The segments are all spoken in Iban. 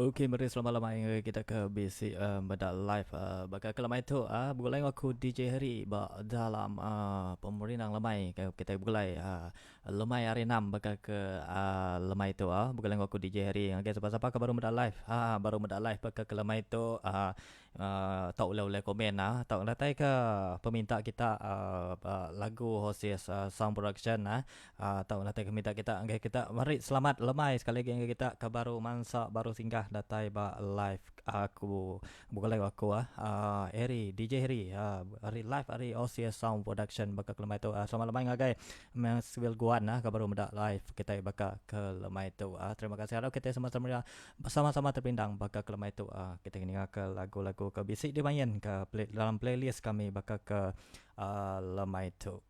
Okey meri selamat lemai ngagai kita ke bisi uh, meda live uh, baka ke lemai tu uh, begulai enggau aku DJ Harry ba dalam uh, pemerindang lemai ke kita begulai uh, lemai hari enam baka ke uh, lemai tu uh, begulai enggau aku DJ Harry ngagai sapa-sapa ke baru meda live uh, baru meda live baka ke lemai tu uh, Tau ulih ulih komen ah tau datai ke peminta kita ba lagu Hosias Sound Production ah tau datai ke minta kita ngagai kita meri selamat lemai sekali agi ngagai kita ke baru mansa baru singgah datai ba live aku begulai enggau aku ah Harry DJ Harry ari live ari Hosias Sound Production baka ke lemai tu selamat lemai ngagai Maxwell Guan ah ke baru meda live kitai baka ke lemai tu terima kasih arap kitai sama-sama Sama-sama terpindang baka ke lemai tu kitai ningaka lagu-lagu ke bisi dimain ke dalam playlist kami baka ke lemai tu.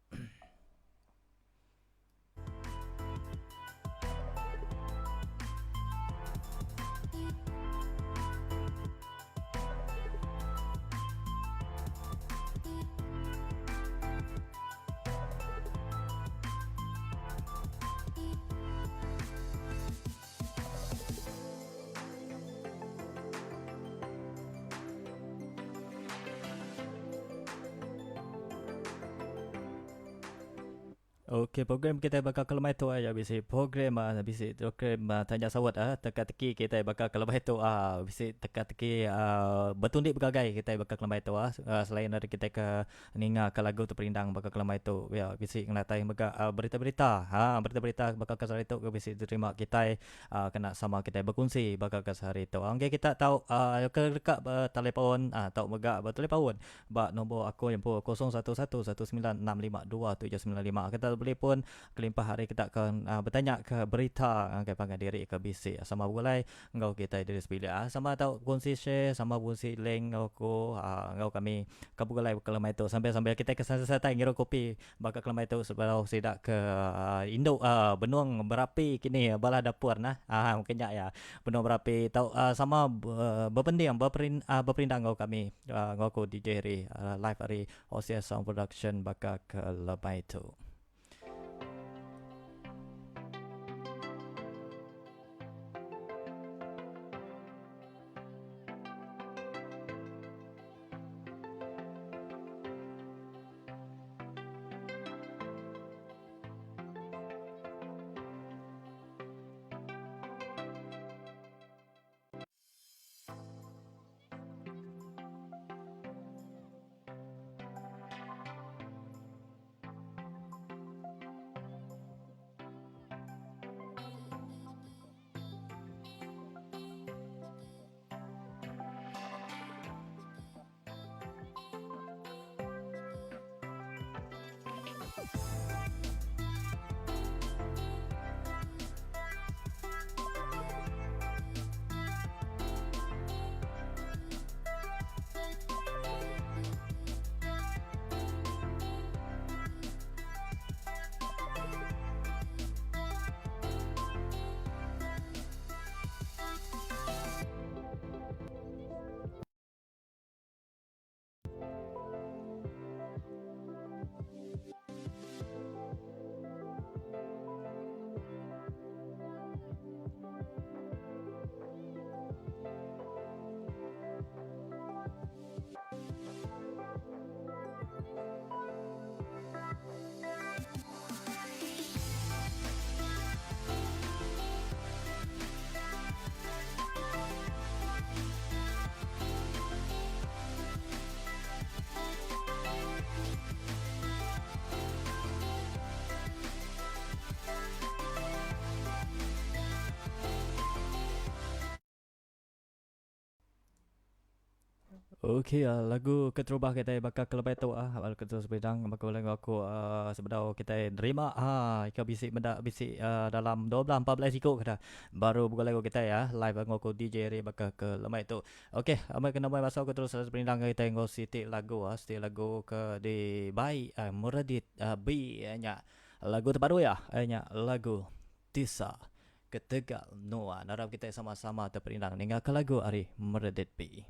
Okey program kitai baka ke lemai tu aja bisi program ah bisi program ah tanya saut ah teka teki kitai baka ke lemai tu ah bisi teka teki ah betundi begagai kitai baka ke lemai tu ah selain ari kitai ke Ninga ka lagu teperindang baka kelemai tu ya bisi ngenatai mega berita-berita ha berita-berita baka ke sehari tu ke bisi diterima kitai kena sama kitai bekunsi baka ke sehari tu. Enggai kita tau ke deka betalipon tau mega betalipaun ba nombor aku empu 0111965279 5. Kita telefon kelimpah ari kita ke betanya ke berita ngagai pangan diri ke bisi sama begulai Enggau kitai diri sebilik ah sama tau bekunsi share sama bekunsi link enggau aku ah enggau kami ke begulai kelemai tu sambil sambil kitai ke santai santai ngirup kopi baka kelemai tu sebedau sida ke indu ah benung berapi kini bala dapur nah ah mungkin nya iya benung berapi tau ah sama bepending beperin beperindang enggau kami enggau aku DJ Harry live ari OCS Sound Production baka kelemai tu. Okey ah lagu keterubah kitai baka kelebai tu ah lalu ke terus bidang baka lagu aku ah sebedau kitai nerima ah ika bisi meda bisi ah dalam 12 14 iku ke dah baru begulai enggau kitai ah live enggau aku DJ ari baka ke lemai tu. Okey amai ke nama basa aku terus berindang enggau kitai enggau siti lagu ah siti lagu ke dibai ah Meredith ah B nya lagu terbaru iya nya lagu Tisa Ketegal Nuan. Arap kitai sama-sama teperindang ninga ke lagu ari Meredith B.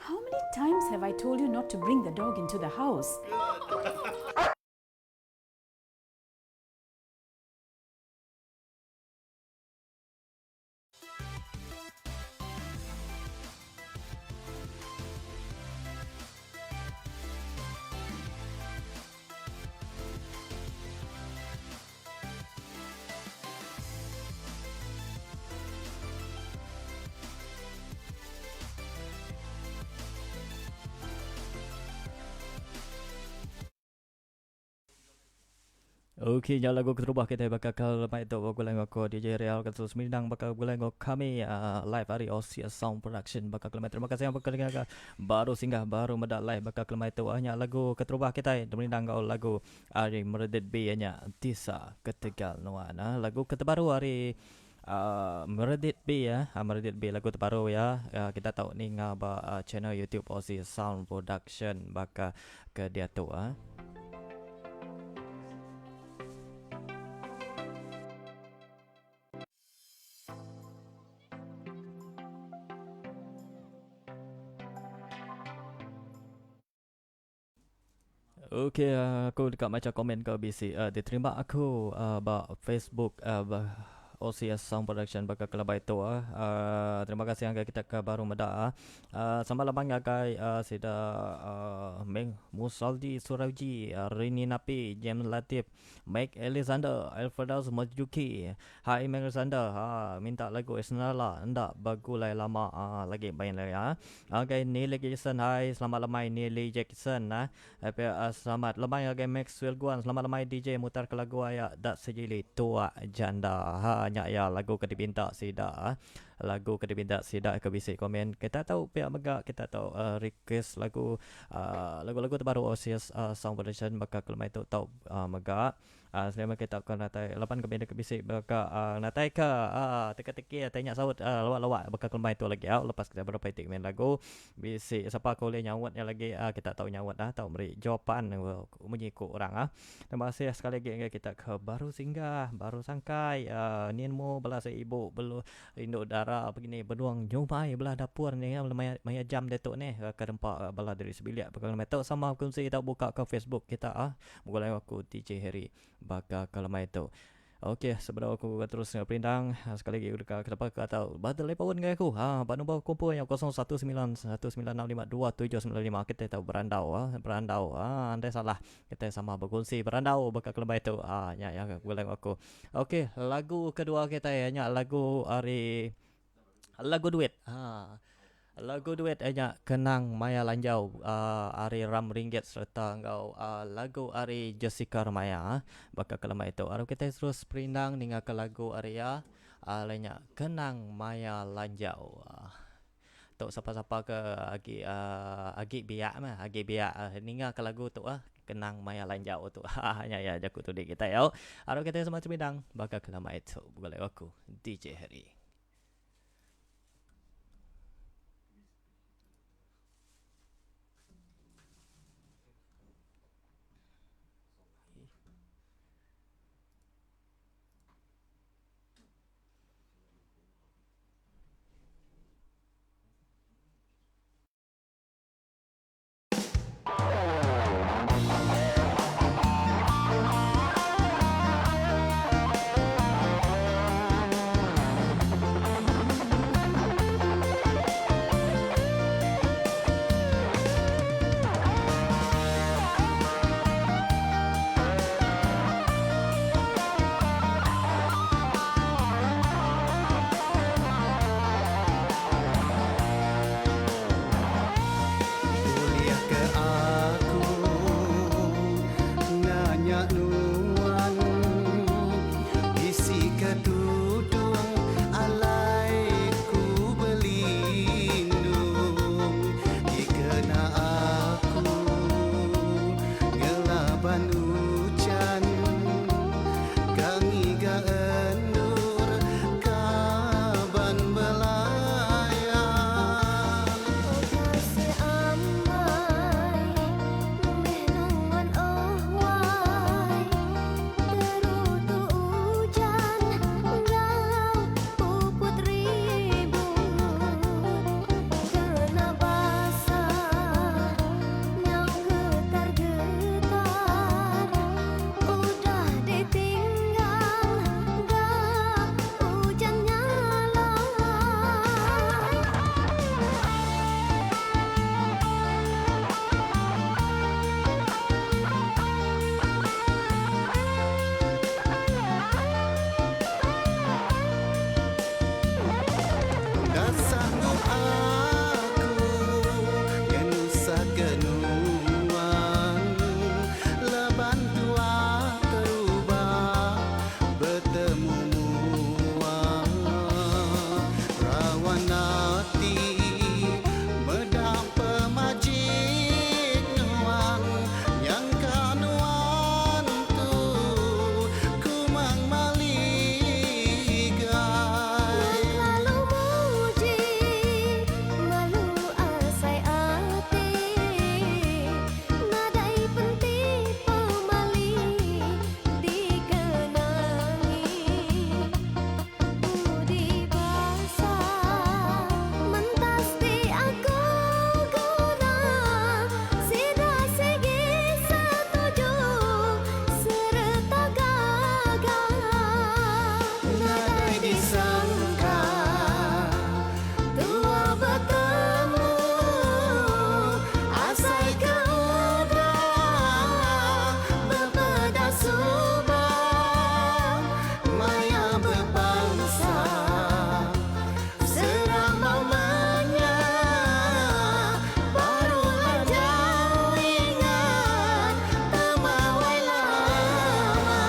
How many times have I told you not to bring the dog into the house? Okey nya lagu keterubah kitai baka ke lemai tu begulai enggau aku DJ Real ke terus merindang baka begulai enggau kami uh, live ari OCS Sound Production baka ke lemai terima kasih baka ke baru singgah baru meda live baka ke lemai tu uh, nya lagu keterubah kitai merindang enggau lagu Ari Meredith B iya nya Tisa Ketegal Nuan. Lagu ke tebaru ari Meredith B ya. Meredith B lagu tebaru iya kita tau ninga ba channel YouTube Ozzy Sound Production baka ke diatu. Ok aku deka macha komen ke bisi diterima aku ba Facebook ba OCS Sound Production baka kelabai tu. Terima kasih ngagai kita ke baru meda. Sama laban ngagai sida Meng Musaldi Suraji, Rini Napi, James Latif, Mike Alexander, Alfredaus Marjuki, Hai Meng Alexander ha minta lagu Esnala enda begulai lama ha lagi main lagi ha. Ngagai Neely Jackson hai selamat lemai Neely Jackson ha. Selamat lemai ngagai Maxwell Guan selamat lemai DJ mutar ke lagu aya da sejili tuak janda ha nya iya lagu ke dipinta sida ha. Lagu ke dipinta sida ke bisi komen kita tau pia mega kita tau request lagu lagu-lagu terbaru OCS Sound Production baka ke lemai tu tau mega. Selama kita ke natai laban kami deka bisi baka natai ke teka teki tanya saut lawak-lawak baka kelembai tu lagi au lepas kita berapa iti main lagu bisi sapa ke ulih nyaut nya lagi kita tau nyaut tau meri jawapan munyi ku orang. Terima kasih sekali agi ngagai kita ke baru singgah baru sangkai ni nemu bala seibu belu indu dara begini benung nyumai bala dapur ni maya jam diatu nih ke nempa bala diri sebilik baka kelembai tu sama bekongsi tau buka ka Facebook kita. Begulai aku DJ Harry baka ke lemai tu. Okey sebedau aku terus perindang sekali lagi deka ke ke atau ba telefon ngagai aku ha ba nombor kumpul nya 0191965279 kitai tau berandau ha berandau ha andai salah kitai sama bekunsi berandau baka ke lemai tu ha nya iya begulai enggau aku. Okey lagu kedua kitai nya lagu ari Lagu duit ha. Lagu duit iya nya kenang maya lanjau ari Ram Ringgit sereta enggau lagu ari Jessica Remaya baka ke lemai tu. Aru kitai terus perindang ninga ke lagu ari iya alai nya kenang maya lanjau. Tu sapa-sapa ke agi agi biak meh agi biak ninga ke lagu tu kenang maya lanjau tu. Nya iya jaku tudi kitai au. Aru kitai sama terpindang baka ke lemai tu begulai aku DJ Harry. sanggup aku ngenusah ke nuan laban tua terubah betemu mua. Rawan ati meda pemajik nuan nyangka nuan tu kumang maligai. Lalu muji malu asai ati nadai penti pemali dikenangi budi basa mentas ti aku guna sida sigi setuju sereta gaga Nadai disangka tua betemu asai ke udah bepeda suba maya bepansa serambau menya barulah jauh ingat temawai lama.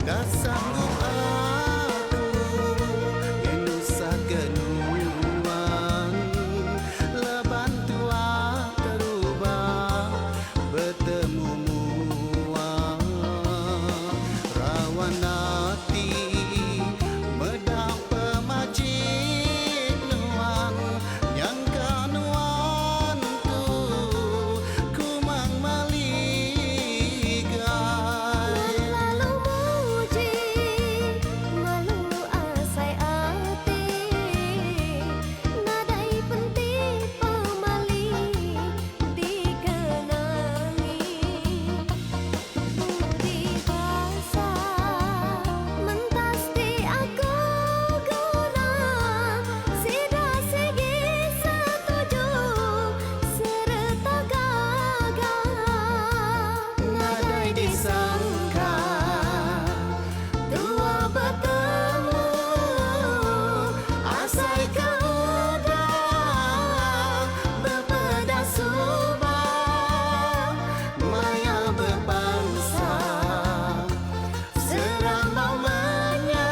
Enda sanggup aku ngenusah ke nuan laban tua terubah betemu mua. Rawan ati meda pemajik nuan nyangka nuan tu kumang maligai. Lalu muji malu asai ati nadai penti pemali dikenangi budi basa mentas ti aku guna sida sigi setuju sereta gaga Nadai disangka tua betemu asai ke udah bepeda suba maya bepansa serambau menya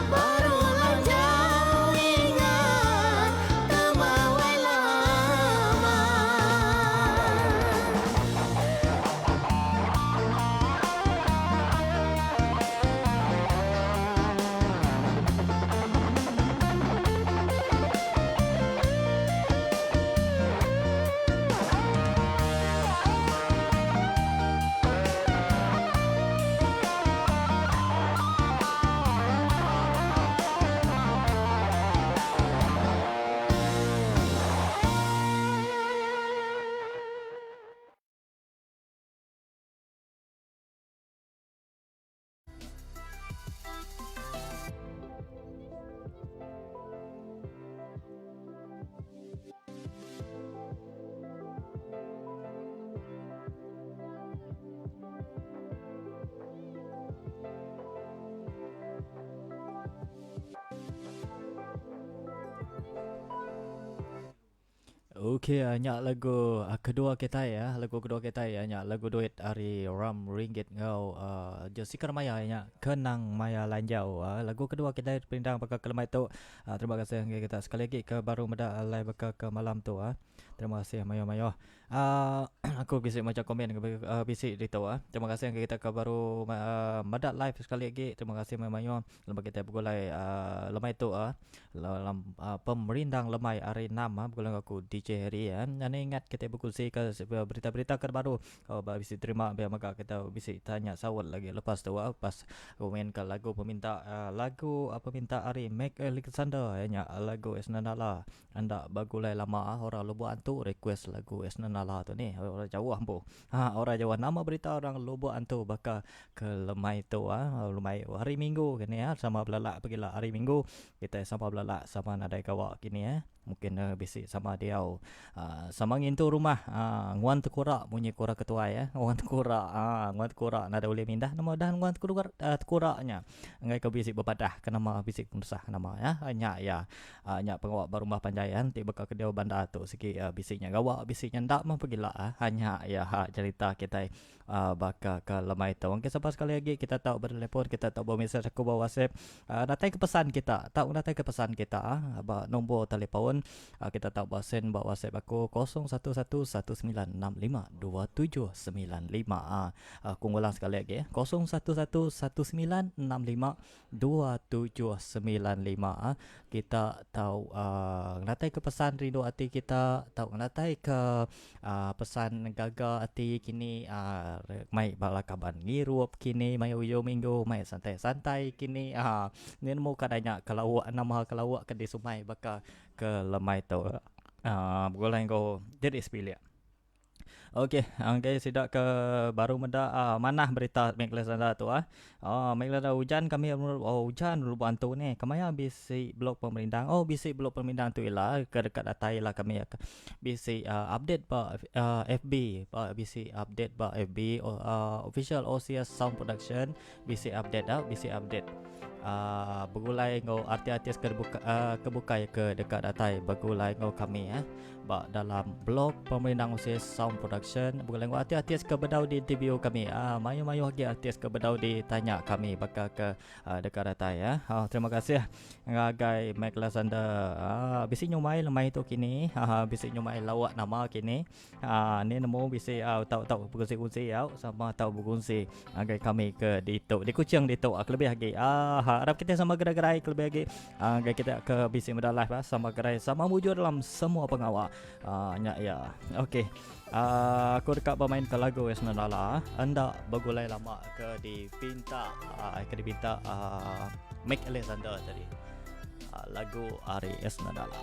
barulah jauh ingat temawai lama. Okey nya lagu kedua kitai ya lagu kedua kitai ya nya lagu duit ari Ram Ringgit enggau uh, Jessica Maya nya Kenang Maya Lanjau. Uh, lagu kedua kitai perindang baka ke lemai tu. Uh, terima kasih ngagai kita sekali agi ke baru meda live baka ke malam tu. Uh. Terima kasih mayuh-mayuh. Uh, aku bisi macha komen ke uh, bisi ditu ah. Terima kasih ngagai kita ke baru uh, meda live sekali agi. Terima kasih mayuh-mayuh lebuh kita begulai uh, lemai tu ah. Dalam uh, pemerindang lemai hari 6 ah begulai enggau aku DJ Harry ah. Nya ingat kita bekunsi ke berita-berita ke baru. Oh, ba bisi terima biar mega kita bisi tanya saut lagi lepas tu ah pas aku main ke lagu peminta uh, lagu uh, peminta ari Mac Alexander ya nya lagu Esnanala. Enda begulai lama orang Lubok Antu request lagu Esna Nala tu ni orang jauh empu. Ha orang jauh nama berita orang Lubok Antu baka ke lemai tu ha lemai hari minggu kini ha sama belalak pegila hari minggu kitai sama belalak sama nadai gawa kini eh mungkin ne bisi sama diau uhh sama ngintu rumah uhh nguan tekura munyi ku orang ketuai eh nguan tekura uhh nguan tekura nadai ulih mindah nama udah nguan tekura nya enggai ke bisi bepadah ke nama bisi penusah ke nama ya nya iya. Nya pengawa ba rumah panjai enti baka ke diau bandar tu sigi bisi nya gawa bisi nya enda meh pegila nya iya cherita kitai baka ke lemai tu. Engka sapa sekali agi kita tau betelefon kita tau bemesej aku ba whatsapp datai ke pesan kita tau datai ke pesan kita ba nombor telefon kita tau ba send ba whatsapp aku 01119652795. Aku ngulang sekali agi 0111965 2795 kita tau ngenatai ke pesan rindu ati kita tau ngenatai ke pesan gaga ati kini mai bala kaban ngirup kini mai ujung minggu mai santai santai kini ni nemu ka nya ke lauk nama ke lauk ke di sumai baka ke lemai tu begulai enggau diri sebilik. Okey, angkai sida ke baru meda uh, manah berita Mac Lazada tu ah. Oh, Mac Lazada ujan kami oh ujan lubuk antu ni. Kemaya bisi blog pemerindang. Oh, bisi blog pemerindang tu ila ke dekat datai ila kami bisi uh, update ba uh, FB, ba bisi update ba FB uh, official OCS Sound Production bisi update tau, bisi update. Uh, begulai enggau artis-artis ke buka, uh, ke bukai ke dekat datai begulai enggau kami eh. Ba dalam blog Pemerindang Usis Sound Production begulai enggau artis-artis ke bedau di interview kami. Ah mayuh-mayuh agi artis ke bedau ditanya kami baka ke uh, deka datai ya. Uh, terima kasih ngagai Mike Alexander. Ah bisi nyumai lemai tu kini. Ah bisi nyumai lawak nama kini. Ah ni nemu bisi uh, tau-tau berkongsi-kongsi au sama tau berkongsi ngagai kami ke ditu di Kuching ditu ah, kelebih agi. Ah harap kita sama gerai-gerai kelebih agi ngagai kita ke bisi meda live ah, sama gerai sama mujur dalam semua pengawa. Ah nya iya. Okey. Ah aku deka bermain ke lagu Esmeralda enda begulai lama ke dipinta ah, ke dipinta ah, Mike Alexander tadi. Ah, lagu ari Esmeralda.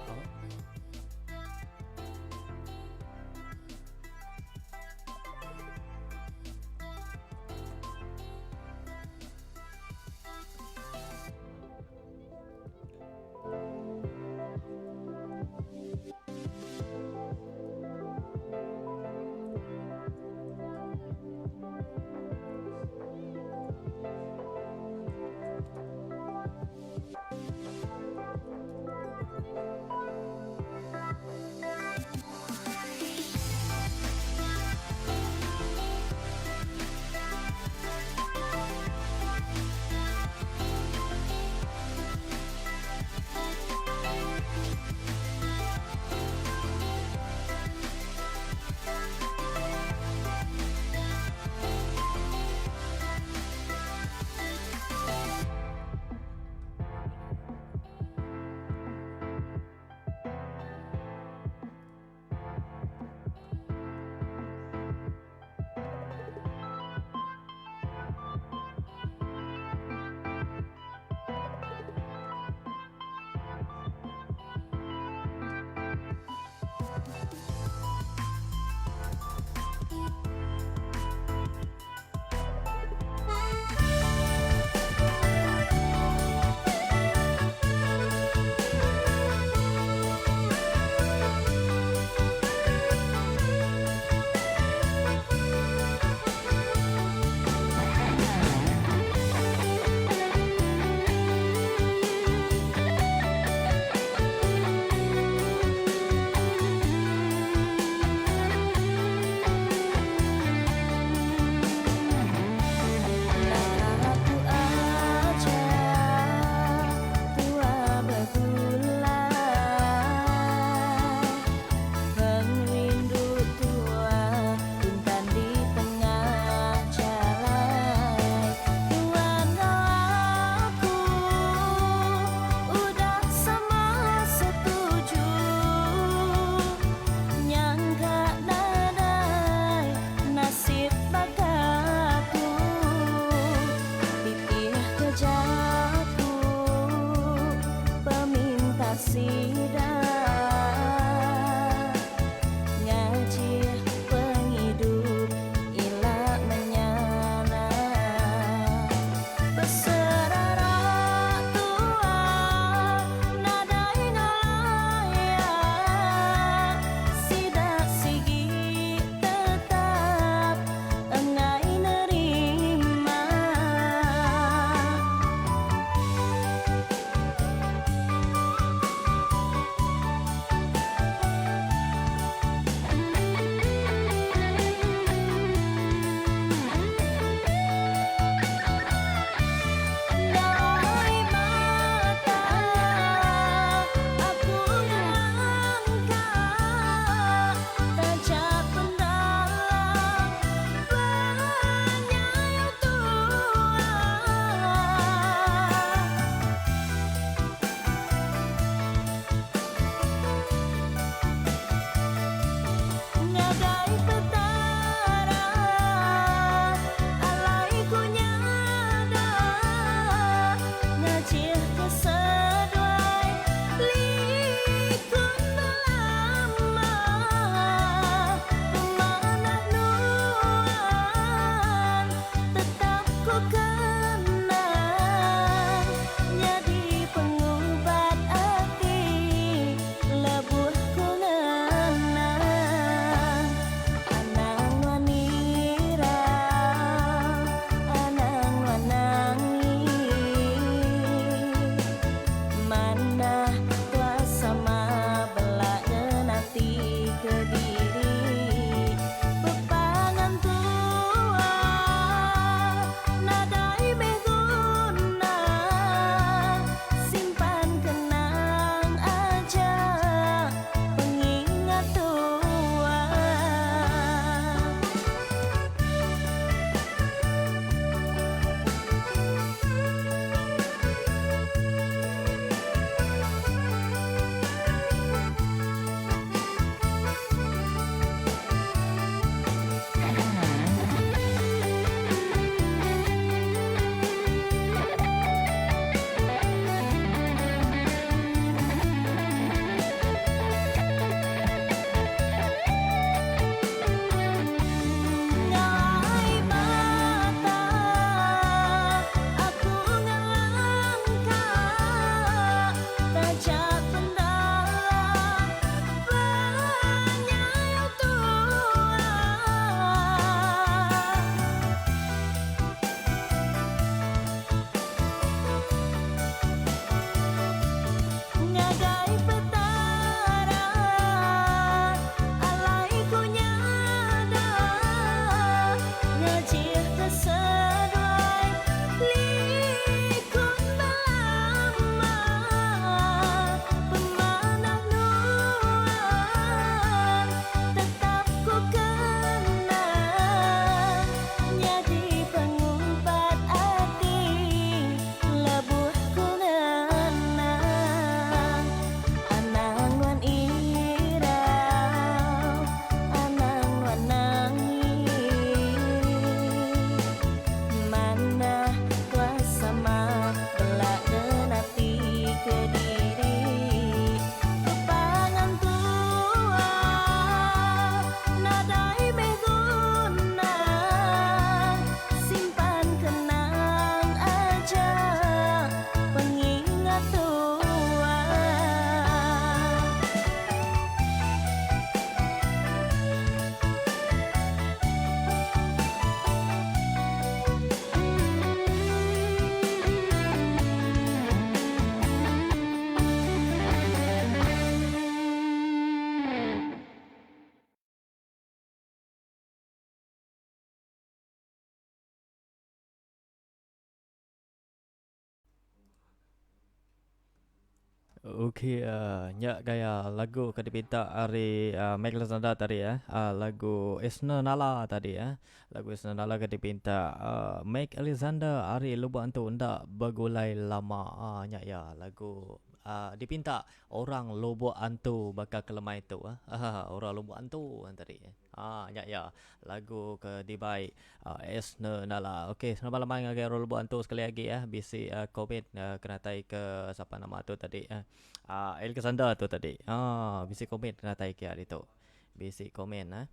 Okey uh, nya gaya lagu ke dipinta ari uh, Mac Lazada tadi eh. Uh, lagu Esna Nala tadi eh. Lagu Esna Nala ke dipinta uh, Mac Alexander ari Lubok Antu enda begulai lama. Uh, nya ya lagu uh, dipinta orang Lubok Antu baka kelemai tu eh. Uh, orang Lubok Antu tadi eh. Haa nya iya lagu ke dibai Esner Nala. Okey selamat lemai ngagai orang Lubok Antu sekali agi eh bisi komen ke natai ke sapa nama tu tadi eh Alexander tu tadi haa bisi komen ke natai ke ditu. Bisi komen eh.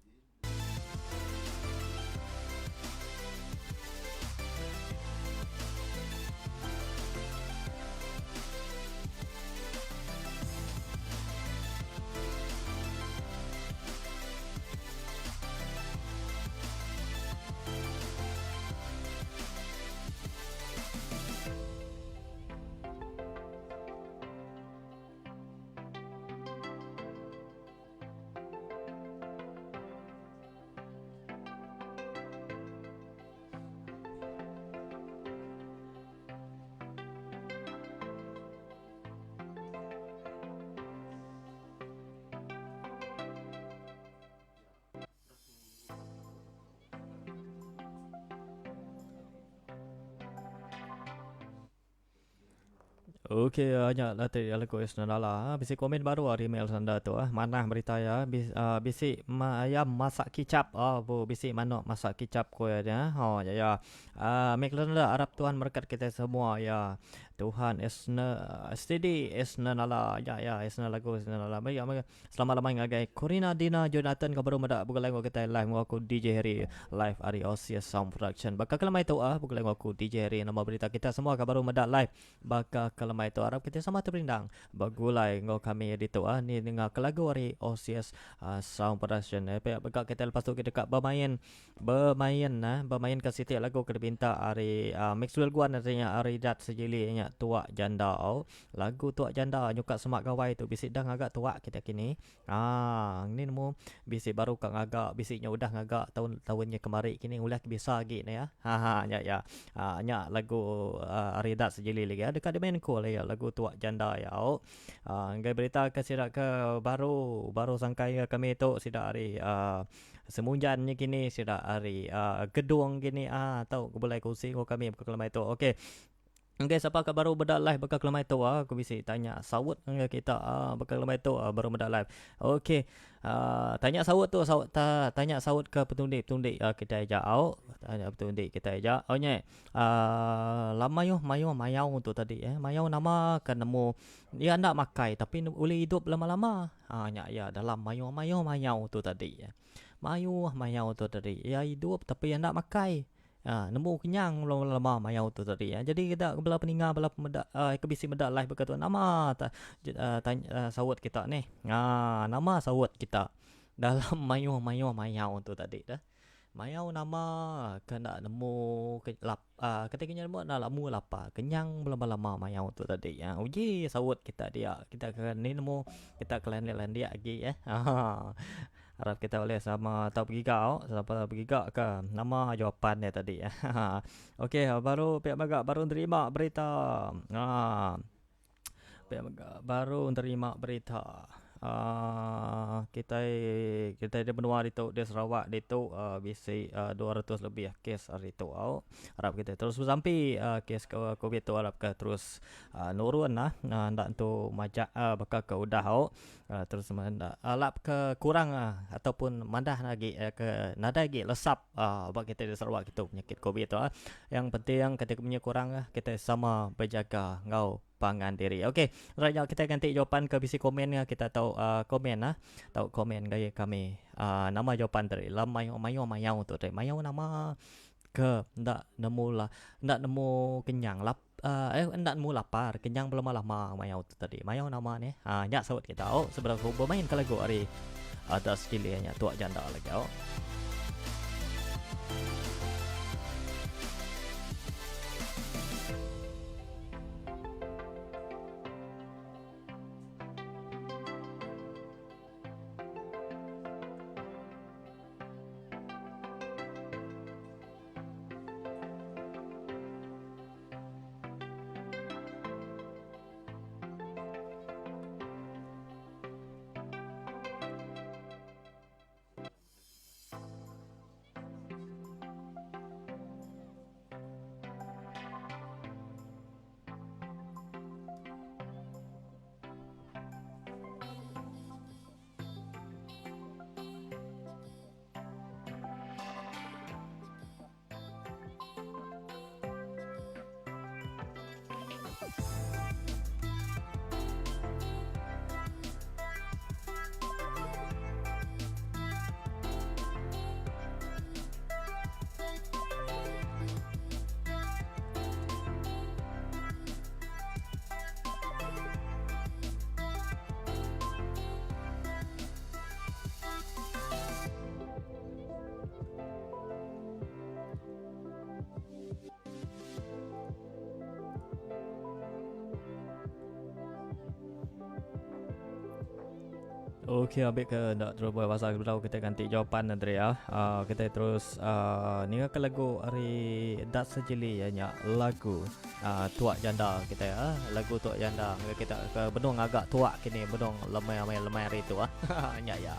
Okey nya latih lagu Esnalala. Bisi komen baru ari email sanda tu ah. Manah berita iya bisi ayam masak kicap. Oh bu bisi manuk masak kicap ku iya nya. Oh ya ya. Meh kelenda arap Tuhan merekat kitai semua ya. Tuhan Esna steady Esnalala. Ya ya Esna lagu Esnalala. Mega mega selamat lemai ngagai Corina Dina Jonathan ke baru meda begulai enggau kitai live enggau aku DJ Harry live ari Osius Sound Production. Baka ke lemai tu ah begulai enggau aku DJ Harry nama berita kita semua ke baru meda live Baka ke lemai tu arap kitai sama teperindang begulai enggau kami ditu ah ni ninga ke lagu ari OCS Sound Production. Eh pia mega kitai lepas tu kita deka bemain bemain ah bemain ke siti lagu ke dipinta ari Maxwell Guan ari nya ari Dat Sejili nya Tuak Janda au. Lagu Tuak Janda nyuka semak gawai tu bisi dah ngaga tuak kita kini. Aa ni nemu bisi baru ka ngaga bisi nya udah ngaga taun taun nya kemari kini ulih ke bisa agi ne ya. Haha nya iya. Aa nya lagu ari eda sejili lagi deka dimain ku iya lagu tuak janda iya au. Aa enggai berita ke sida ke baru baru sangkai ke kami tu sida ari aa Semunjan nya kini sida ari aa Gedong kini aa tau begulai kunsi enggau kami baka kelemai tu. Okey. Enggai sapa ka baru meda live baka kelemai tu ah aku bisi tanya saut ngagai kita ah baka kelemai tu ah baru meda live. Okey ah tanya saut tu saut ta tanya saut ke petundi petundi ah kitai aja au tanya petundi kitai aja. Au nya ah lama mayuh mayuh mayau tu tadi eh mayau nama ke nemu iya enda makai tapi ulih idup lama lama. Ah nya iya dalam mayuh mayuh mayau tu tadi. Mayuh mayau tu tadi iya idup tapi iya enda makai. Ha, nemu kenyang lama mayau tu tadi. Ha, jadi kita bala peninga bala pemeda uh, ke bisi meda live baka tu nama ta, uh, tanya, uh, saut kita ni. Ha, nama saut kita dalam mayuh-mayuh mayau tu tadi dah. Mayau nama ke enda nemu ke lap uh, kata kenyang nemu enda lama lapar. Kenyang belama-lama mayau tu tadi. Ha, uji saut kita dia. Kita ke ni nemu kita ke landik-landik agi eh. Ha. Arap kita ulih sama tau begiga au, sama begiga ke nama jawapan dia tadi. Okey, baru pia mega baru nerima berita. Ha. Pia mega baru nerima berita. Uh, kitai kitai di menua ditu di Sarawak ditu uh, bisi uh, 200 lebih kes hari tu au. Arap kitai terus besampi uh, kes COVID tu arap ke terus uh, nurun lah uh, enda entu majak uh, baka ke udah au. Terus alap ke kurang ataupun mandah agi ke nadai agi lesap ba kitai di Sarawak kitu penyakit covid tu. Yang penting kati ke kurang kitai sama bejaga enggau pangan diri. Okey, right nya kitai nganti jawapan ke bisi komen kita tau komen tau komen ngagai kami nama jawapan tadi lam mayuh mayuh mayau tu tadi mayau nama ke enda nemu la enda nemu kenyang lap eh enda nemu lapar kenyang belama lama mayau tu tadi mayau nama nih ha nya saut kita au sebedau aku bemain ke lagu ari atas gilir nya tuak janda lagi au. Okey ambil ke enda terus buat pasal sebedau kita ganti jawapan Andrea. Kita terus ninga ke lagu ari Dat Sejili iya nya lagu uh, Tuak Janda kita ya. Lagu Tuak Janda kita ke benung agak tuak kini benung lemai amai lemai hari tu ah. Nya ya.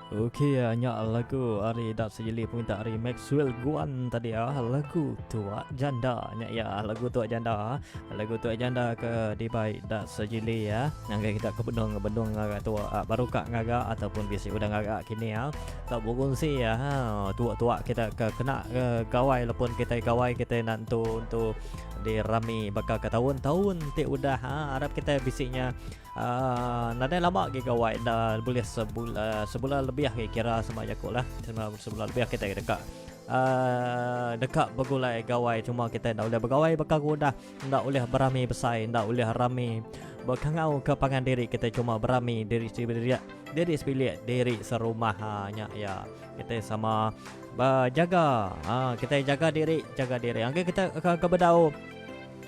Okey nya lagu ari Dap Sejili peminta ari Maxwell Guan tadi ah lagu Tuak Janda nya iya lagu Tuak Janda lagu Tuak Janda ke dibai Dap Sejili ya ngagai kita ke benung benung ngaga tuak ah, baru ka ngaga ataupun bisi udah ngaga kini ah tau berkongsi ah ha, tuak-tuak kita ke kena ke gawai lepun kita gawai kita nak entu entu dirami baka ke taun-taun ti udah ha arap kita bisi nya Aaa nadai lama agi gawai enda bulih sebulan sebulan lebih agi kira sema jaku lah sebulan lebih kitai deka aaa deka begulai gawai cuma kitai enda ulih begawai baka ke udah enda ulih berami besai enda ulih rami bekangau ke pangan diri kitai cuma berami diri sebilik diri sebilik diri serumah haa nya iya kitai sama bejaga haa kitai jaga diri jaga diri agi kita ke bedau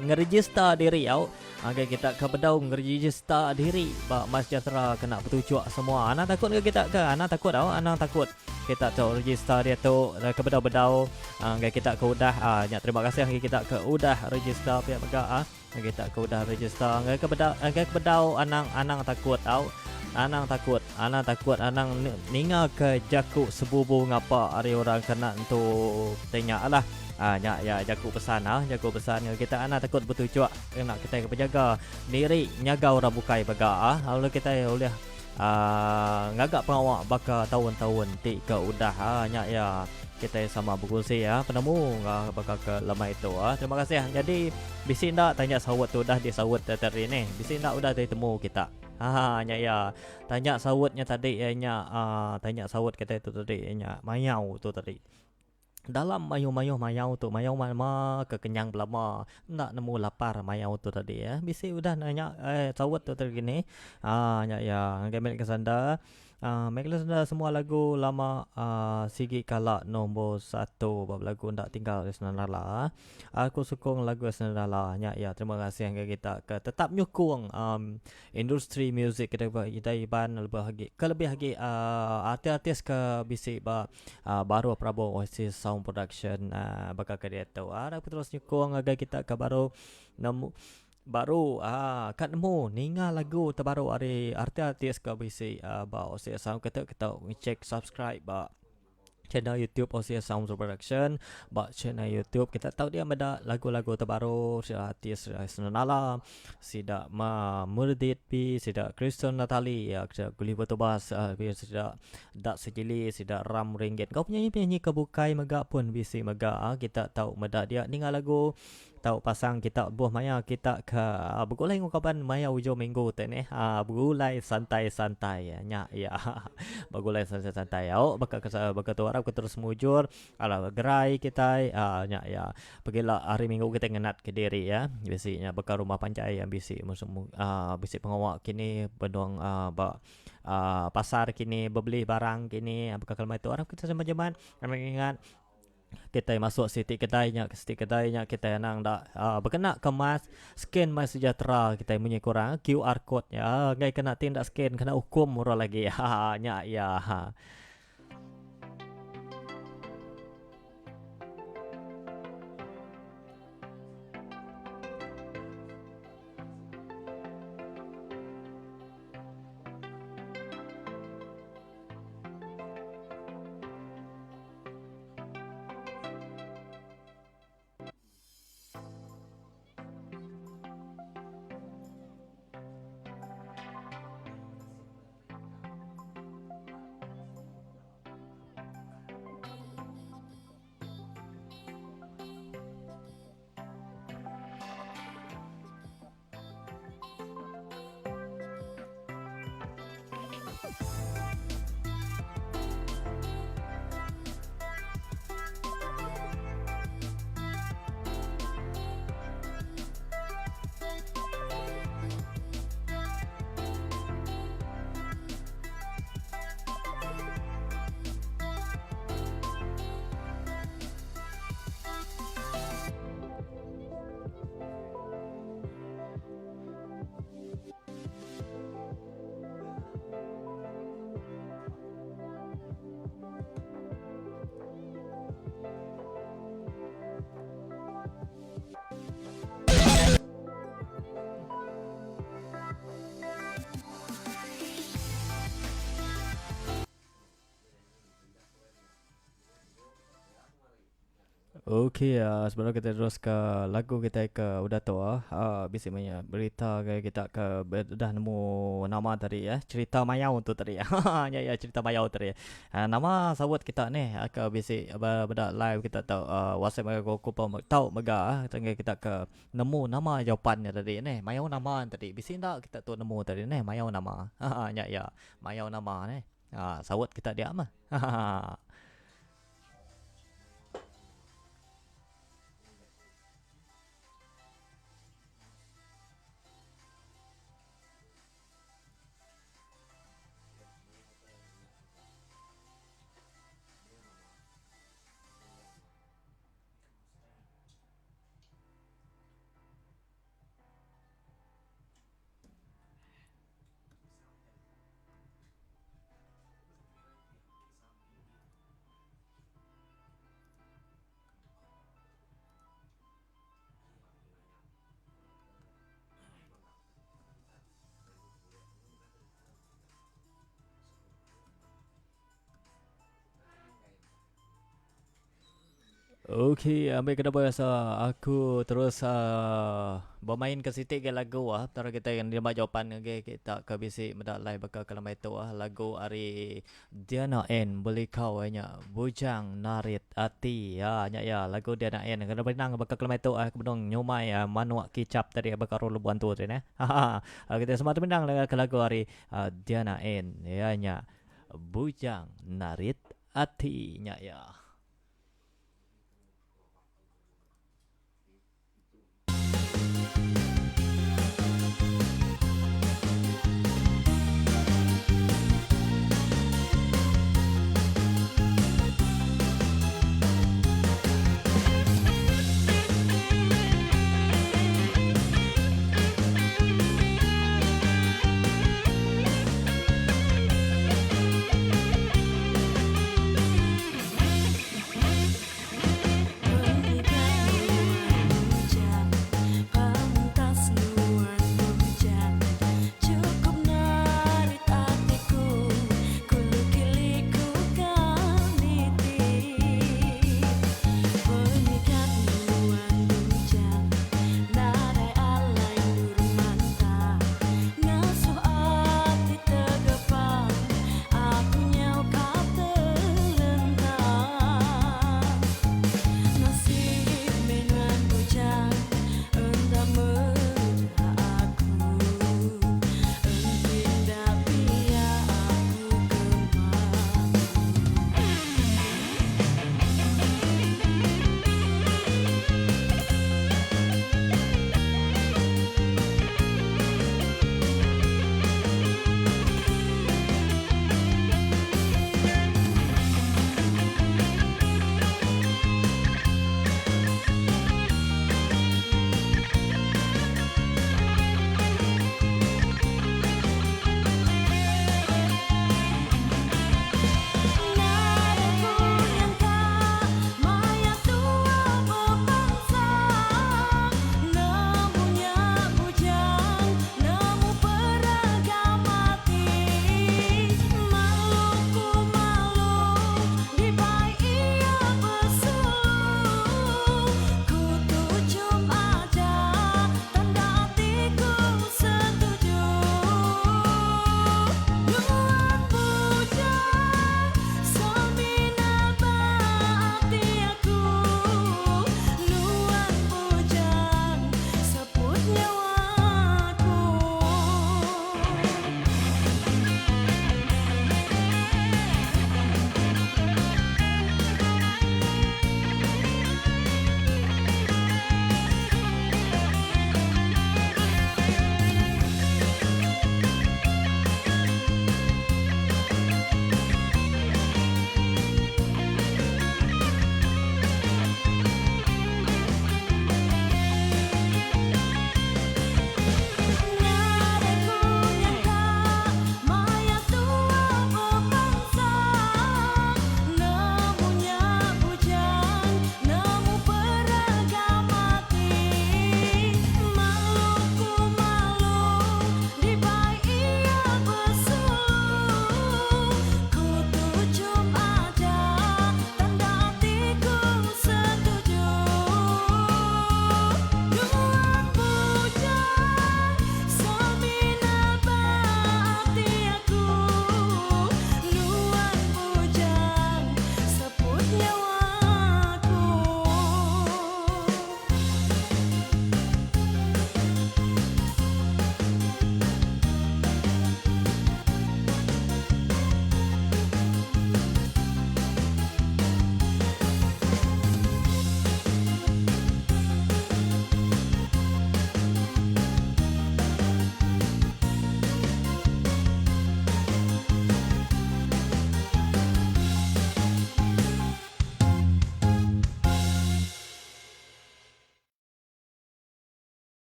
ngerejista diri au. Ngagai kita ke bedau ngerejista diri ba MySejahtera kena betuchuk semua. Anang takut ke kita ke? Anang takut au, anang takut. Kita tu rejista diatu ke bedau-bedau ngagai kita ke udah nya terima kasih ngagai kita ke udah rejista pia mega ngagai kita ke udah rejista ngagai ke bedau ngagai ke bedau anang anang takut au. Anang takut, anang takut anang ninga ke jaku sebubu ngapa ari orang kena entu ti nya lah. Aa nya iya jaku pesan ah jaku pesan ngagai kita anang takut betuchuk kena kitai ke bejaga diri nyaga orang bukai mega ah lalu kitai ulih aa ngaga pengawa baka taun-taun ti ke udah aa nya iya kitai sama bekunsi ah penemu baka ke lemai tu ah. Terima kasih nyadi bisi enda tanya saut tu udah disaut tadi nih bisi enda udah ditemu kita. Haa nya iya tanya saut nya tadi iya nya aa tanya saut kitai tu tadi iya nya mayau tu tadi. Dalam mayuh-mayuh mayau tu mayau nama ke kenyang belama enda nemu lapar mayau tu tadi eh bisi udah nanya eh saut tu tadi gini aaa nya iya ngagai Melissa Sanda aaa Melissa Sanda semua lagu lama aaa sigi kala nombor satu ba belagu enda tinggal Esnanala. Aku sukung lagu Esnanala nya iya terima kasih ngagai kita ke tetap nyukung aaa Industri muzik kitai ba kitai Iban lebih agi ke lebih agi uhh artis-artis ke bisi ba uhh baruh Prabowo Oasis Sound Production uhh baka ke diatu. Arap terus nyukung ngagai kita ke baru nemu baru uhh ka nemu ninga lagu terbaru ari artis-artis ke bisi uhh ba Oasis Sound ke tu kita ngechek subscribe ba channel YouTube Oasis Sound Production ba channel YouTube kita tau dia meda lagu-lagu terbaru sida artis Senala sida ma Merdit P sida Kristen Natali ya sida Gulliver Tobas sida Dak Sejili sida Ram Ringgit enggau penyanyi-penyanyi ke bukai mega pun bisi mega kita tau meda dia ninga lagu Tau pasang kita lebuh maya kita ke begulai enggau kaban maya ujung minggu ti nih aaa begulai santai-santai nya iya begulai santai-santai au baka ke baka tu arap ke terus mujur alah gerai kitai aaa nya iya pegila hari minggu kitai ngenat kediri iya bisi nya baka rumah panjai bisi aaa bisi pengawa kini benung aaa ba aaa pasar kini bebeli barang kini baka ke lemai tu arap kita sama jeman ingat. Kitai masuk siti kedai nya ke siti kedai nya kitai anang enda uhh bekena ke mask scan MySejahtera kitai munyi ku orang QR code nya enggai kena ti enda scan kena ukum orang lagi haha nya iya. Okey sebelum kita terus ke lagu kitai ke udah tu uhh bisi meh berita ngagai kita ke udah nemu nama tadi eh cerita mayau tu tadi haha nya iya cerita mayau tadi uhh nama saut kita neh ke bisi meda live kita tu uhh whatsapp ngagai aku pun tau mega ngagai kita ke nemu nama jawapan nya tadi neh mayau nama tadi bisi enda kita tu nemu tadi neh mayau nama haha nya iya mayau nama neh uhh saut kita dia meh haha. Okey, ambil kena biasa aku terus uh, bermain ke siti ke lagu ah. Tara kita yang nerima jawapan ke kita ke bisi meda live baka ke lemai tu ah lagu ari Diana Ann Belikau iya nya Bujang Narit Ati. Ha nya iya lagu Diana Ann kena berenang baka kelemai tu ah benung nyumai manuk kicap tadi baka ru lebuh antu tadi neh. Ha kita semua temenang ke lagu ari Diana Ann iya nya Bujang Narit Ati nya iya.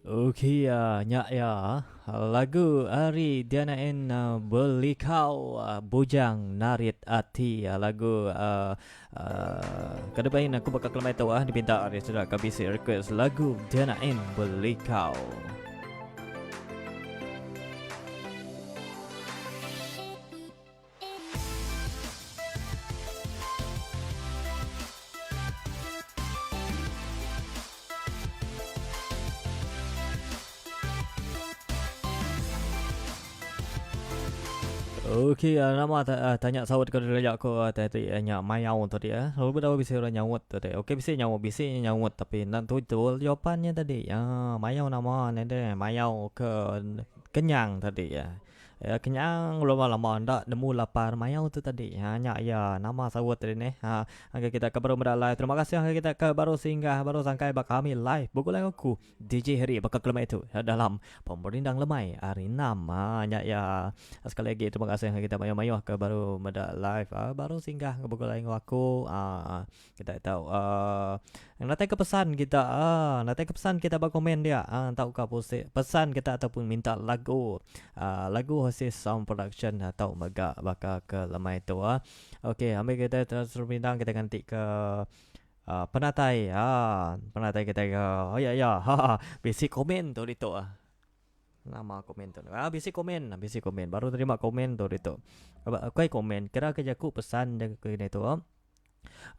Okey nya iya lagu ari Diana Ann Belikau Bujang Narit Ati lagu ke depan aku baka kelemai tu dipinta ari sida ke bisi request lagu Diana Ann Belikau. Okey, nama tanya saut ke diraja aku tadi nya mayau tadi eh. Lalu bedau bisi orang nyaut tadi. Okey bisi nyaut, bisi nyaut tapi enda betul jawapannya tadi. Ah mayau nama ne deh, mayau ke kenyang tadi. Ya kenyang lama lama enda nemu lapar mayau tu tadi. Ha nya iya nama saut tadi neh. Ha ngagai kita ke baru meda live terima kasih ngagai kita ke baru singgah baru sangkai ba kami live begulai enggau aku DJ Harry baka kelemai tu dalam pemerindang lemai hari enam. Ha nya iya sekali agi terima kasih ngagai kita mayuh mayuh ke baru meda live ha baru singgah begulai enggau aku ha Kita tau uh, natai ke pesan kita uh, natai ke pesan kita ba komen dia uh, tau ka pesan kita ataupun minta lagu uh, lagu Hose Sound Production atau mega baka ke lemai tu uh. Okey, ambil kita terus bintang kita ganti ke uh, penatai uh, penatai kita ke oh ya ya ha bisi komen tu ditu ah. Nama komen tu. Ah bisi komen, bisi komen. Baru terima komen tu ditu. Aba kai komen kira ke jaku pesan ke kini tu.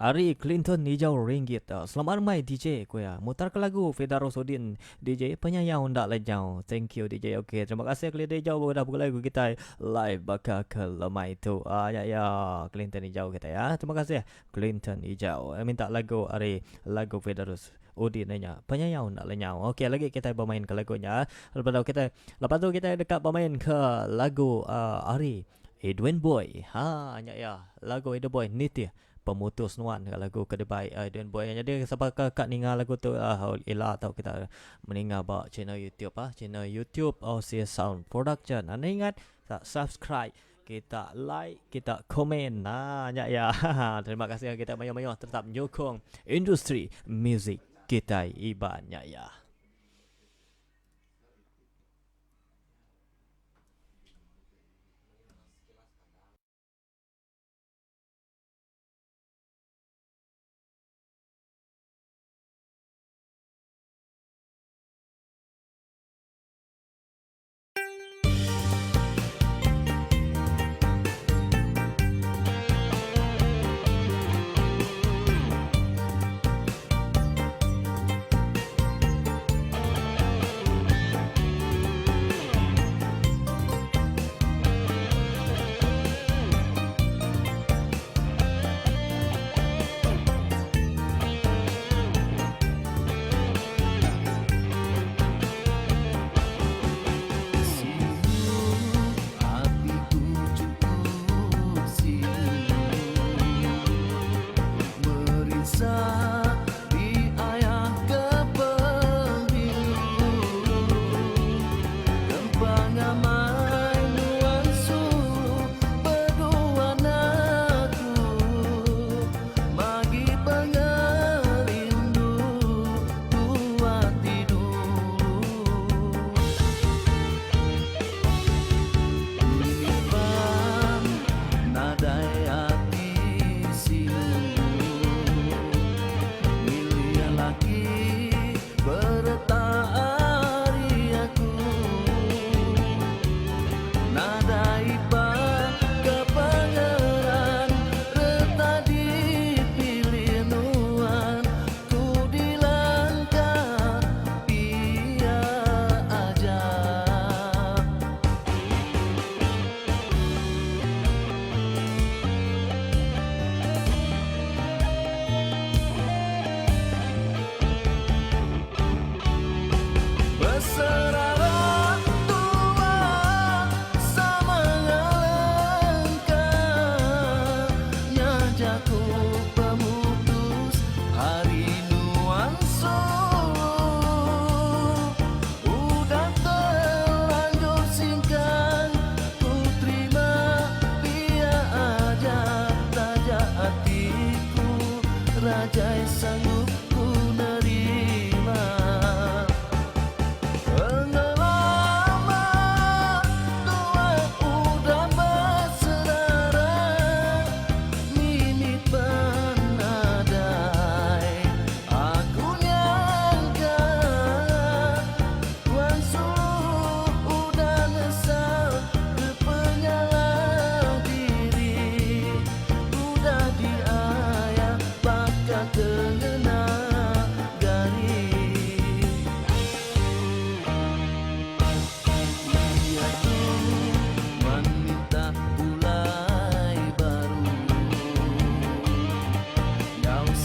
Ari Clinton Ijau Ringgit. Selamat lemai DJ ku iya. Mutar ke lagu Fida Rosudin DJ penyayau enda lenyau. Thank you DJ. Okey terima kasih Clinton Ijau udah begulai enggau kitai live baka ke lemai tu. Ah ya ya Clinton Ijau kitai ah. Terima kasih Clinton Ijau. Minta lagu ari lagu Fida Rosudin nya penyayau enda lenyau. Okey lagi kitai bemain ke lagu nya. Lepas tu kitai lepas tu kitai deka bemain ke lagu ari Edwin Boy. Ha nya iya lagu Edwin Boy nitih pemutus nuan ga lagu ke dibai Edwin Boy. Nyadi sapa ke ka ninga lagu tu uhh ila tau kita meninga ba channel YouTube ah channel YouTube OC Sound Production. Enda ingat subscribe kita like kita komen. Ha nya iya. Terima kasih kita mayuh-mayuh tetap nyukung industri muzik kitai Iban nya iya.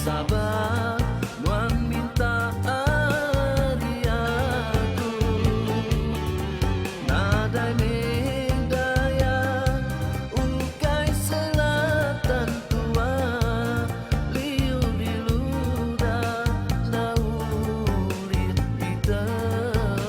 sabar nuan minta ari aku. Nadai meh daya ukai selatan tua liu diluda enda ulih ditelan.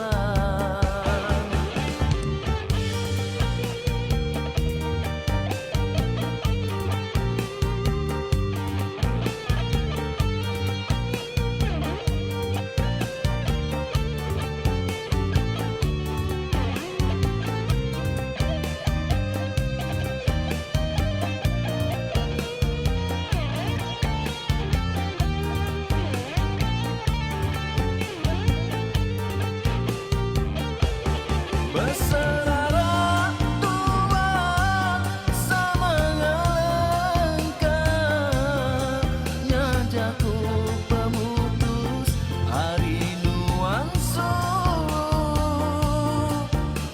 Beserara tua sama ngelengka Nya jaku pemutus ari nuan sulu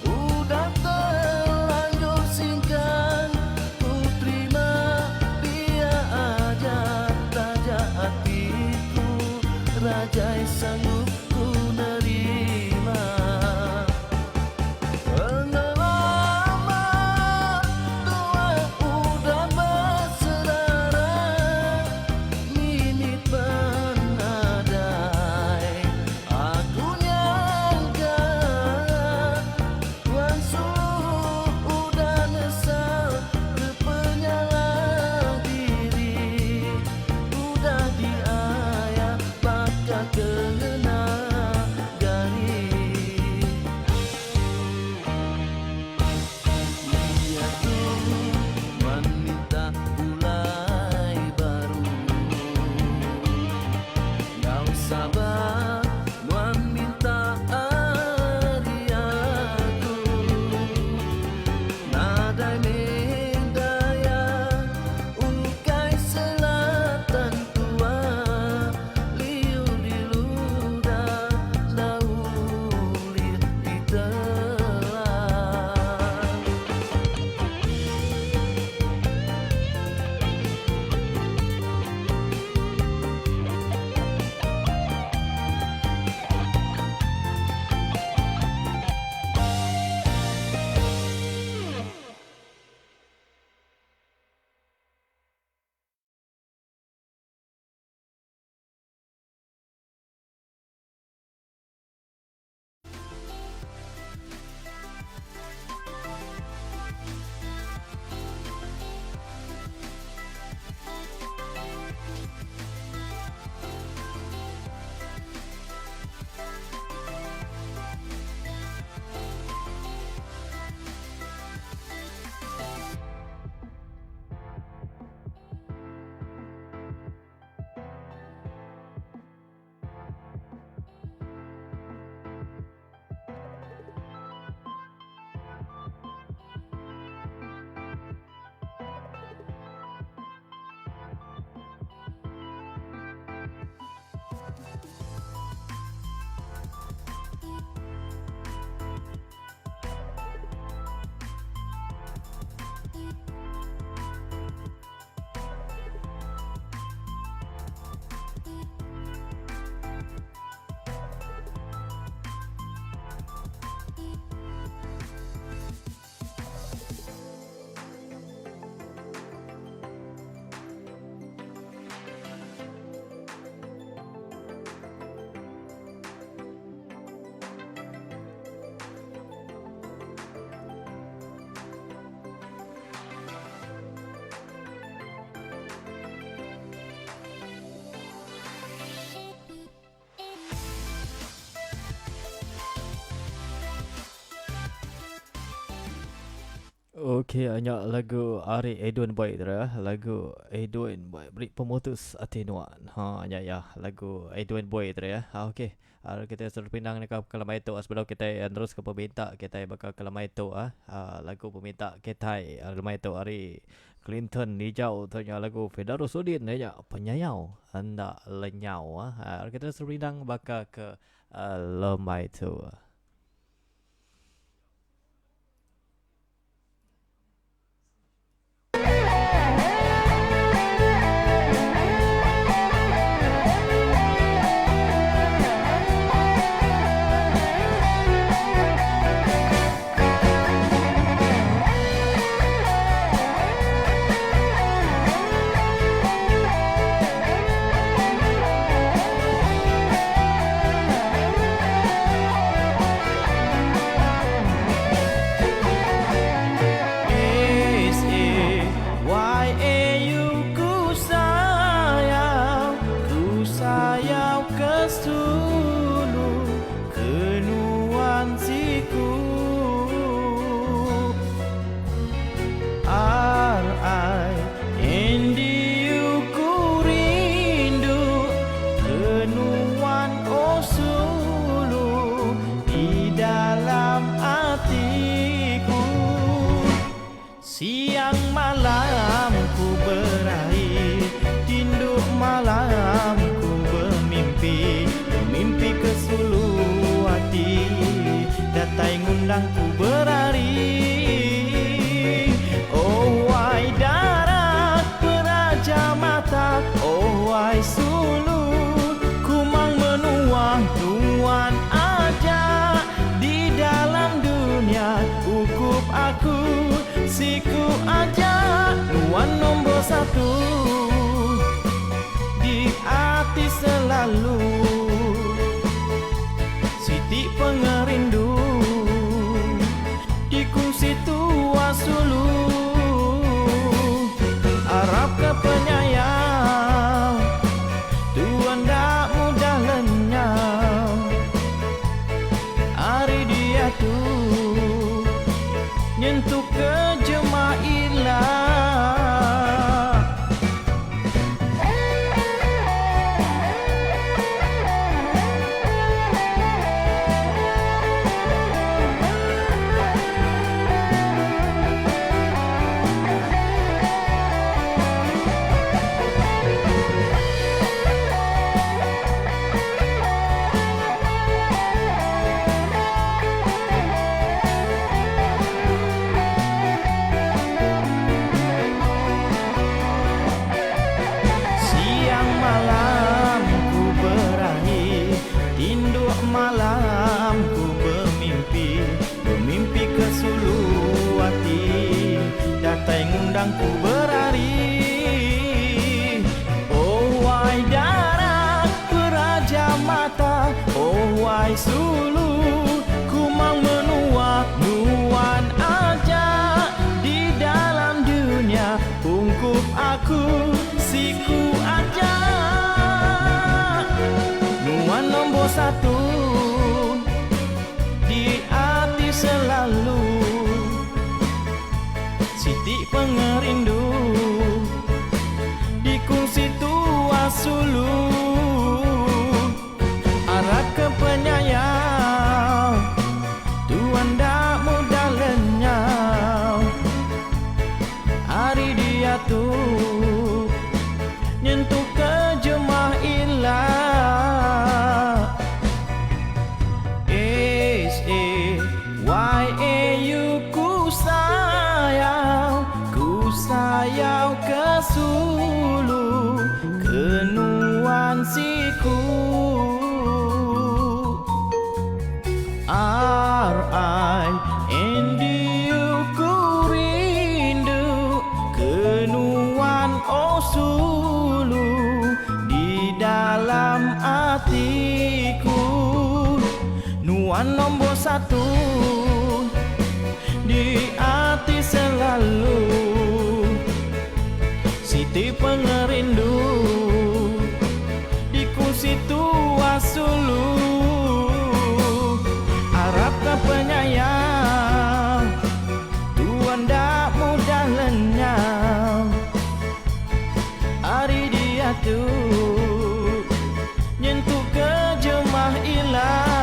Udah terlanjur singkan ku terima pia aja Taja atiku rajai sanggup ku nerima. Pengelama tua udah beserara Mimit penadai aku nyangka Tuan sulu udah nesal ke penyalah diri Udah diayah baka kena gari. Diatu nuan minta pulai baru. Enggau sabar nuan minta ari aku. Nadai meh daya ukai selatan tua liu diluda enda ulih ditelan. Ok nya lagu ari Edwin Boy tu dah lagu Edwin Boy beri pemutus ati nuan ha nya iya lagu Edwin Boy tu dah ha ok kita terpinang neka kelamai tu sebedau kitai nerus ke peminta kitai baka kelamai tu ah lagu peminta kitai lemai tu ari Clinton Ijau tu nya lagu Fidarus Udin iya nya Penyayau Enda Lenyau. Kita serindang baka ke lemai tu. malam ku bemimpi Bemimpi ke sulu ati Datai ngundang ku berari Oh wai darat peraja mata Oh wai sulu kumang menua Nuan aja di dalam dunia Ukup aku siku aja Nuan nombor satu di hati selalu Siti pengerindu dikongsi tua sulu Arap ke penyayang Tuan tak mudah lenyap Hari dia tu nyentuh ke jemaah. Siang malam ku berahi, tinduk malam ku bermimpi, bermimpi ke sulu hati, datai ngundang ku berari. Oh wai darah peraja mata, oh wai sulu kumang menua nuan aja di dalam dunia ungkup aku siku aja Nuan nombor satu di hati selalu Siti pengerindu dikongsi tua sulu Arah ke penyayang Tuan tak mudah lenyap Hari dia tu nyentuh ke jemah ilah S A Y A U ku sayau, ku sayau ke sulu kenuan siku R I N D U ku rindu kenuan oh sulu di dalam hatiku Nuan nombor satu di hati selalu Siti pengerindu dikongsi tua sulu Arap ke penyayang Tuan tak mudah lenyap Hari dia tu nyentuh ke jemah ilah.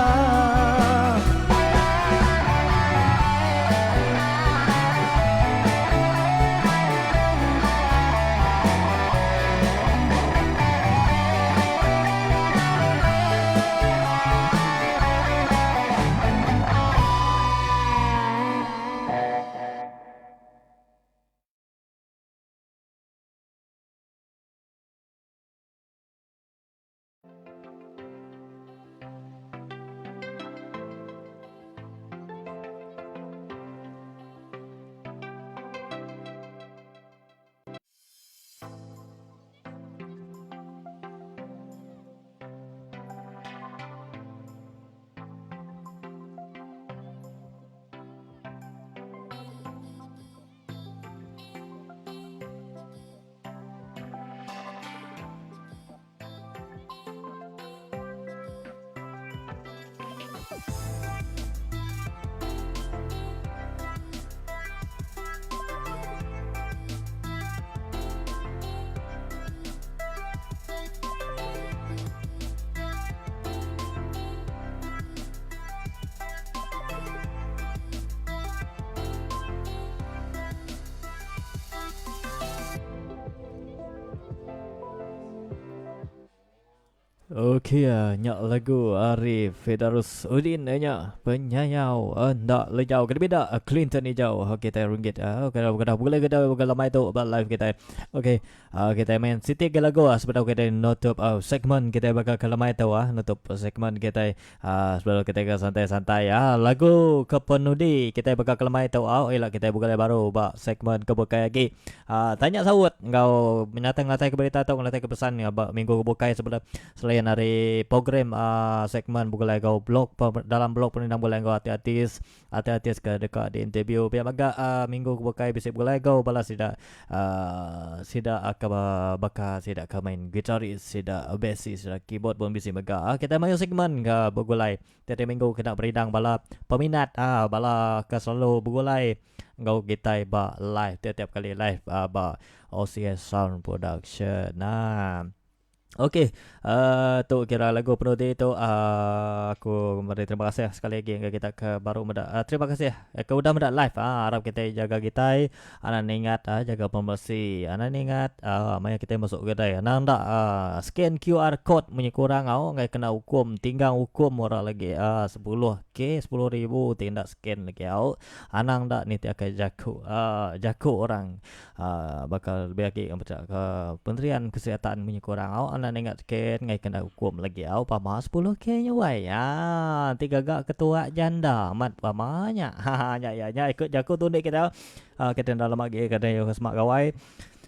Okey nya lagu ari Fidarus Udin nya penyayau enda lejau kena bida Clinton Ijau kitai ringgit okey dah begulai kita lemai tu ba live kitai okey kitai main siti agi lagu sebedau kitai nutup segmen kitai baka ke lemai tu nutup segmen kitai sebedau kitai ke santai-santai lagu ke penudi kitai baka ke lemai tu ila kitai begulai baru ba segmen ke bukai agi. Tanya saut enggau nyata ngelantai ke berita tu ngelantai ke pesan ba minggu ke bukai sebedau selain ari program segmen begulai enggau blog dalam blog perindang begulai enggau artis-artis artis-artis ke deka di interview pia mega minggu ke bukai bisi begulai enggau bala sida sida ke baka sida ke main gitaris sida bassist sida keyboard pun bisi mega. Kitai mayuh segmen ke begulai tiap-tiap minggu kena berindang bala peminat bala ke selalu begulai. Enggau kitai ba live tiap-tiap kali live ba OCS Sound Production. Nah. Okey, tu kira lagu penudi tu aku meri terima kasih sekali agi ngagai kita ke baru meda terima kasih ke udah meda live arap kitai jaga kitai anang ningat jaga pemeresi anang ningat maya kitai masuk kedai anang enda scan QR code munyi ku orang au ngagai kena ukum tinggang ukum orang lagi 10k 10,000 ti enda scan lagi au. Anang enda nitihka jaku jaku orang baka lebih agi meda ke Kementerian Kesihatan munyi ku orang au anang ninga scan ngagai kena ukum lagi au pama 10k nya wai aa ti gaga ke tuak janda amat pama nya haha nya iya nya ikut jaku tundi kita kita enda lama agi kada semak gawai.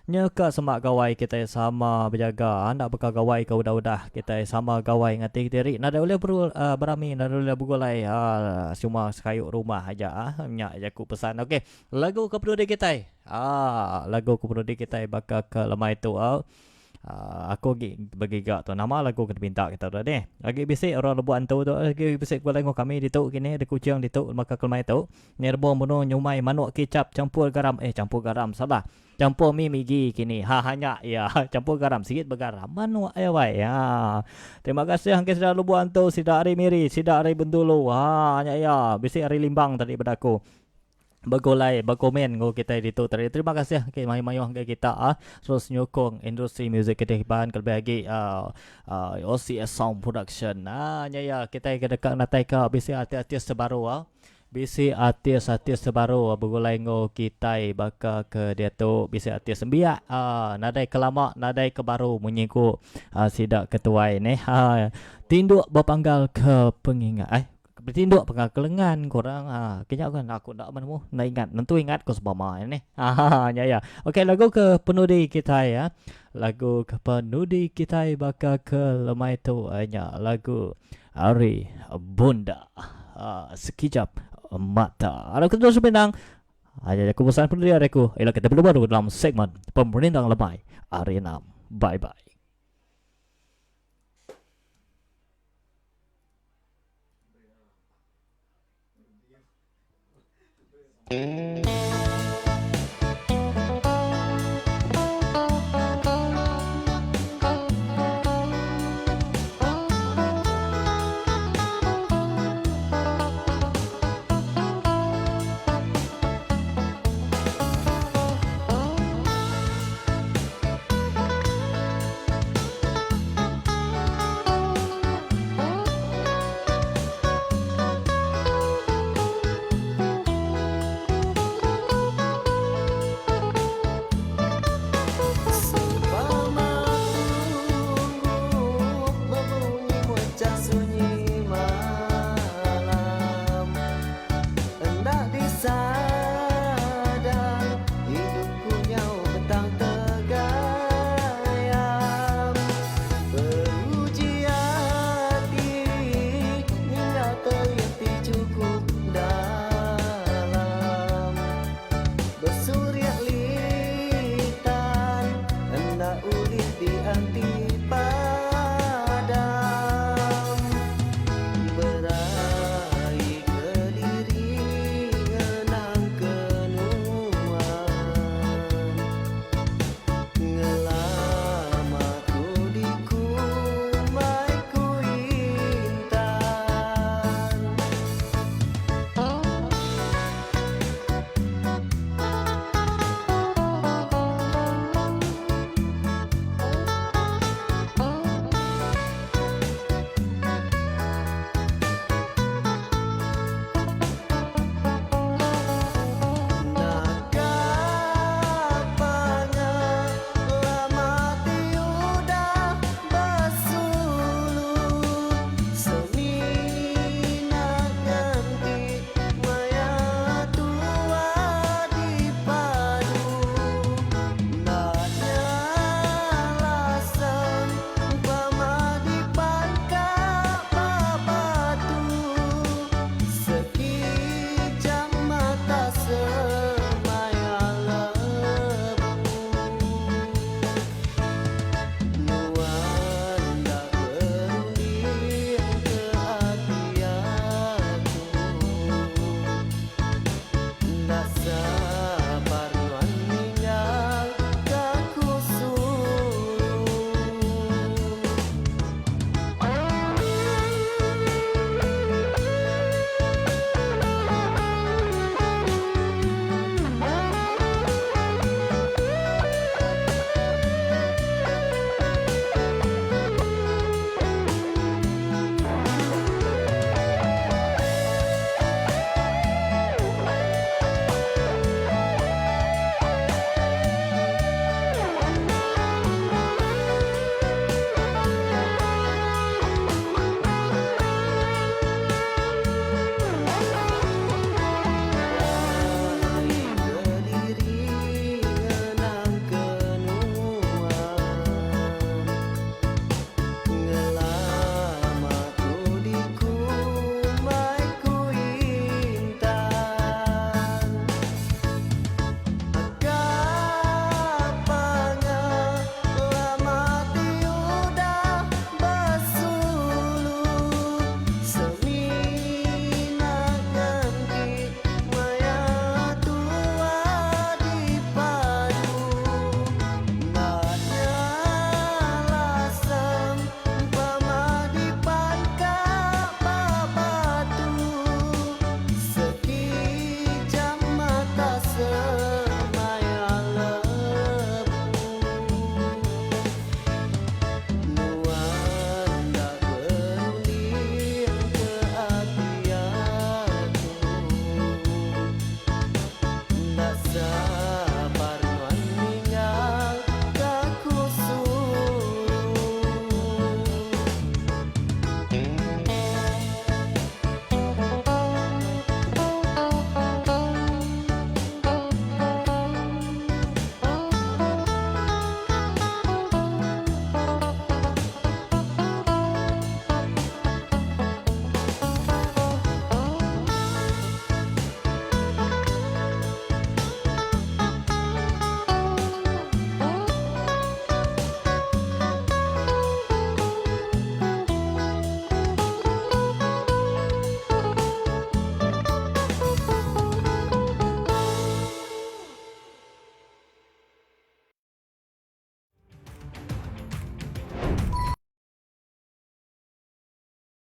Nya ka semak gawai kitai sama bejaga enda baka gawai ke udah-udah kitai sama gawai ngati diri nadai ulih berami nadai ulih begulai aaa cuma sekayu rumah aja nya jaku pesan ok lagu ke penudi kitai aaa lagu ke penudi kitai baka ke lemai tu au aaa aku agi begiga tu nama lagu ke dipinta kita tu deh agi bisi orang lebuh antu tu agi bisi begulai enggau kami ditu kini di Kuching ditu baka ke lemai tu nyerubung benung nyumai manuk kicap champur garam eh champur garam salah. Campur mi migi kini. Ha ha nya iya. Campur garam sikit begaram manuk iya wai. Ha. Terima kasih engke sida Lubok Antu, sida ari Miri, sida ari Bentulu. Ha nya iya. Bisi ari Limbang tadi peda aku. Begulai bekomen enggau kitai ditu tadi. Terima kasih engke mayuh-mayuh engke kita ah terus nyukung industri muzik kitai Iban kelebih agi ah OCS Sound Production. Ha nya iya kitai ke deka ngenataika bisi artis-artis baru ah. Bisi artis-artis baru begulai enggau kitai baka ke diatu bisi artis nembiak aaa nadai ke lama nadai ke baru munyi ku sida ke tuai neh haa tinduk bepanggal ke pengingat eh tinduk panggal ke lengan ku orang haa ke nya kan aku enda menemu enda ingat nentu ingat ku sempama neh haa nya iya ok lagu ke penudi kitai aa lagu ke penudi kitai baka ke lemai tu nya lagu Ari Bunda Sekijap Mata. Arap kita terus merindang. Aja aku pesan pendiri ari aku. Ila kita bertemu baru dalam segmen Pemerindang Lemai Hari 6. Bye bye.